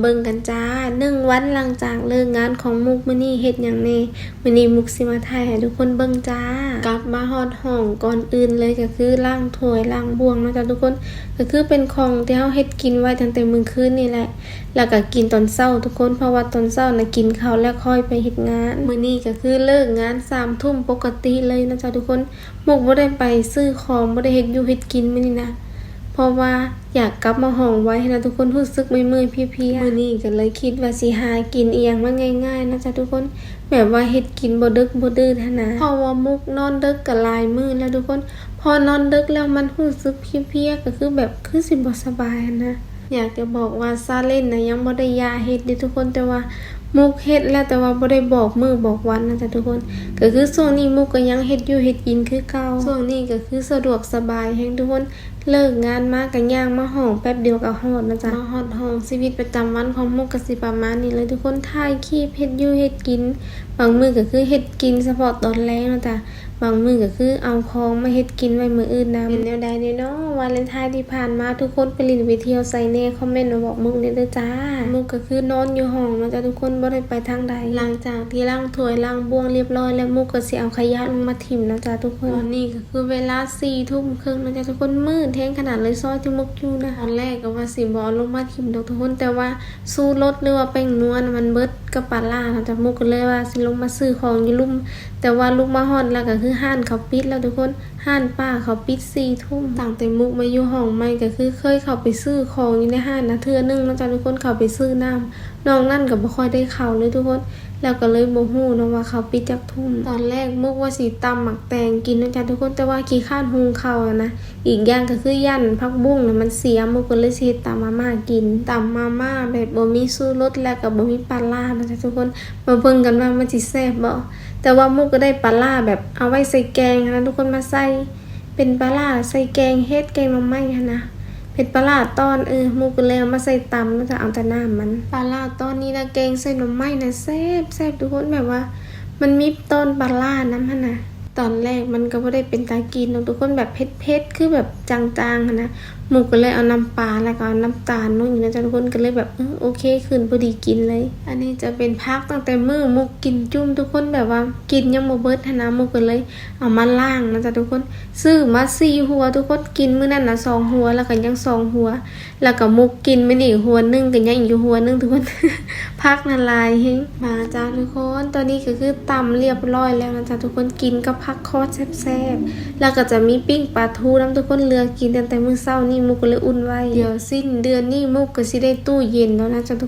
ເບິ່ງກັນຈ້າ ໜຶ່ງວັນຫຼັງຈາກເລີກງານຂອງມຸກ ມື້ນີ້ເຮັດຫຍັງແດ່? ມື້ນີ້ມຸກຊິມາຖ່າຍໃຫ້ທຸກຄົນເບິ່ງຈ້າ. ກັບມາຮອດຫ້ອງ ກ່ອນອື່ນເລີຍກໍຄືລ້າງຖ້ວຍລ້າງບ່ວງເນາະຈ້າທຸກຄົນ ກໍຄືເປັນຂອງທີ່ເຮົາເຮັດກິນໄວ້ຕັ້ງແຕ່ມື້ຄືນນີ້ແຫຼະ ແລ້ວກໍກິນຕອນເຊົ້າທຸກຄົນ ເພາະວ່າຕອນເຊົ້ານະກິນເຂົ້າແລ້ວຄ່ອຍໄປເຮັດງານ. ມື້ນີ້ກໍຄືເລີກງານສາມທຸ່ມປົກກະຕິເລີຍເນາະຈ້າທຸກຄົນ. ມຸກບໍ່ໄດ້ໄປຊື້ຂອງ ບໍ່ໄດ້ເຮັດຢູ່ເຮັດກິນມື້ນີ້ນະ ເພາະວ່າຢາກກັບມາຫ້ອງໄວຫັ້ນນະທຸກຄົນ ຮູ້ສຶກເມື່ອຍໆເພຍໆ. ມື້ນີ້ກໍເລີຍຄິດວ່າຊິຫາກິນອີ່ຫຍັງມາງ່າຍໆເນາະຈ້າທຸກຄົນ ແບບວ່າເຮັດກິນບໍ່ດຶກບໍ່ດື່ນຫັ້ນນະ ເພາະວ່າມຸກນອນດຶກກໍຫຼາຍມື້ແລ້ວທຸກຄົນ ພໍນອນດຶກແລ້ວມັນຮູ້ສຶກເພຍໆ ກໍຄືແບບຄືຊິບໍ່ສະບາຍຫັ້ນນະ. ຢາກຈະບອກວ່າຊາເລນນະຍັງບໍ່ໄດ້ຢ່າເຮັດເດ້ທຸກຄົນ ແຕ່ວ່າມຸກເຮັດແລ້ວ ແຕ່ວ່າບໍ່ໄດ້ບອກມື້ບອກວັນນະຈ້າທຸກຄົນ ກໍຄືຊ່ວງນີ້ມຸກກໍຍັງເຮັດຢູ່ເຮັດກິນຄືເກົ່າ. ຊ່ວງນີ້ກໍຄືສະດວກສະບາຍແຮງທຸກຄົນ ເລີກງານມາກໍຍ່າງມາຫ້ອງແປັບດຽວກໍຮອດນະຈ້າ. ມາຮອດຫ້ອງ ຊີວິດປະຈຳວັນຂອງມຸກກໍຊິປະມານນີ້ເລີຍທຸກຄົນ ຖ່າຍຄລິບ ເຮັດຢູ່ເຮັດກິນ ບາງມື້ກໍຄືເຮັດກິນສະເພາະຕອນແລງນະຈ້າ ບາງມື້ກໍຄືເອົາຂອງມາເຮັດກິນໄວ້ມື້ອື່ນນຳ. ເປັນແນວໃດແດ່ເນາະ ວາເລນທາຍທີ່ຜ່ານມາ ທຸກຄົນໄປຫຼິ້ນໄປທ່ຽວໃສແດ່? ຄອມເມັນມາບອກມຸກແດ່ເດີຈ້າ. ມຸກກໍຄືນອນຢູ່ຫ້ອງເນາະຈ້າທຸກຄົນ ບໍ່ໄດ້ໄປທາງໃດ. ຫຼັງຈາກທີ່ລ້າງຖ້ວຍລ້າງບ່ວງລຽບຮ້ອຍແລ້ວ ມຸກກໍຊິເອົາຂະຫຍະລົງມາຖິ້ມເນາະຈ້າທຸກຄົນ. ຕອນນີ້ກໍຄືເວລາສີ່ທຸ່ມເຄິ່ງເນາະຈ້າທຸກຄົນ ມືດແຮງຂະໜາດເລີຍ ຊອຍທີ່ມຸກຢູ່ນະ. ຕອນແລກກໍວ່າຊິບໍ່ເອົາລົງມາຖິ້ມດອກທຸກຄົນ ແຕ່ວ່າ ຊູລົດ ຫຼືວ່າແປ້ງນົວນະມັນເບິດກັບປາລ່າເນາະຈ້າ ມຸກກໍເລີຍວ່າຊິລົງມາຊື້ຂອງຢູ່ລຸ່ມ ແຕ່ວ່າລຸກມາຮອດແລ້ວກໍຄືຮ້ານເຂົາປິດແລ້ວທຸກຄົນ ຮ້ານປ້າເຂົາປິດສີ່ທຸ່ມ. ຕັ້ງແຕ່ມຸກມາຢູ່ຫ້ອງໃໝ່ກໍຄືເຄີຍເຂົ້າໄປຊື້ຂອງຢູ່ໃນຮ້ານນະເທື່ອໜຶ່ງເນາະຈ້າທຸກຄົນ ເຂົ້າໄປຊື້ນ້ຳ ນອກນັ້ນກໍບໍ່ຄ່ອຍໄດ້ເຂົ້າເລີຍທຸກຄົນ ແລ້ວກໍເລີຍບໍ່ຮູ້ເນາະວ່າເຂົາປິດຈັກທຸ່ມ. ຕອນແລກມຸກວ່າຊິຕຳໝາກແຕງກິນເນາະຈ້າທຸກຄົນ ແຕ່ວ່າຂີ້ຄ້ານຫຸງເຂົ້າຫັ້ນນະ ອີກຢ່າງກໍຄືຢ້ານຜັກບຸ້ງນະມັນເສຍ ມຸກກໍເລີຍຊິເຮັດຕຳມາມ່າກິນ ຕຳມາມ່າແບບບໍ່ມີຊູລົດ ແລະກໍບໍ່ມີປາລ່ານະຈ້າທຸກຄົນ ມາເບິ່ງກັນວ່າມັນຊິແຊບບໍ່. ແຕ່ວ່າມຸກກໍໄດ້ປາລ່າແບບເອົາໄວ້ໃສ່ແກງຫັ້ນນະທຸກຄົນ ມາໃສ່ ເປັນປາລ່າໃສ່ແກງເຫັດ ແກງໜໍ່ໄມ້ຫັ້ນນະ ເປັນປາລ່າຕອນ ເອີ ມຸກກໍເລີຍເອົາມາໃສ່ຕຳ ແລ້ວກໍເອົາແຕ່ນ້ຳມັນ. ປາລ່າຕອນນີ້ນະ ແກງໃສ່ໜໍ່ໄມ້ນະແຊບໆ ທຸກຄົນ ແບບວ່າມັນມີຕອນປາລ່ານຳຫັ້ນນະ. ຕອນແລກມັນກໍບໍ່ໄດ້ເປັນຕາກິນດອກທຸກຄົນ ແບບເຜັດໆ ຄືແບບຈາງໆຫັ້ນນະ ມຸກກໍເລີຍເອົານ້ຳປາ ແລ້ວກໍເອົານ້ຳຕານລົງອີກນະຈ້າທຸກຄົນ ກໍເລີຍແບບ ເອີ ໂອເຄຂຶ້ນ ພໍດີກິນເລີຍ. ອັນນີ້ຈະເປັນຜັກ ຕັ້ງແຕ່ມື້ມຸກກິນຈຸ້ມທຸກຄົນ ແບບວ່າກິນຍັງບໍ່ເບິດຫັ້ນນະ ມຸກກໍເລີຍເອົາມາລ້າງນະຈ້າທຸກຄົນ ຊື້ມາສີ່ຫົວທຸກຄົນ ກິນມື້ນັ້ນນະສອງຫົວ ແລ້ວກໍຍັງສອງຫົວ ແລ້ວກໍມຸກກິນມື້ນີ້ຫົວໜຶ່ງ ກໍຍັງອີກຢູ່ຫົວໜຶ່ງທຸກຄົນ ຜັກນະຫຼາຍແຮງ. ມາຈ້າທຸກຄົນ ຕອນນີ້ກໍຄືຕຳລຽບຮ້ອຍແລ້ວນະຈ້າທຸກຄົນ ກິນກັບຜັກຄອດແຊບໆ ແລ້ວກໍຈະມີປີ້ງປາທູນຳທຸກຄົນ ເຫຼືອກິນຕັ້ງແຕ່ມື້ເຊົ້ານີ້ ມຸກກໍເລີຍອຸ່ນໄວ້. ດຽວສິ້ນເດືອນນີ້ ມຸກກໍຊິໄດ້ຕູ້ເຢັນແລ້ວນະຈ້າທຸກ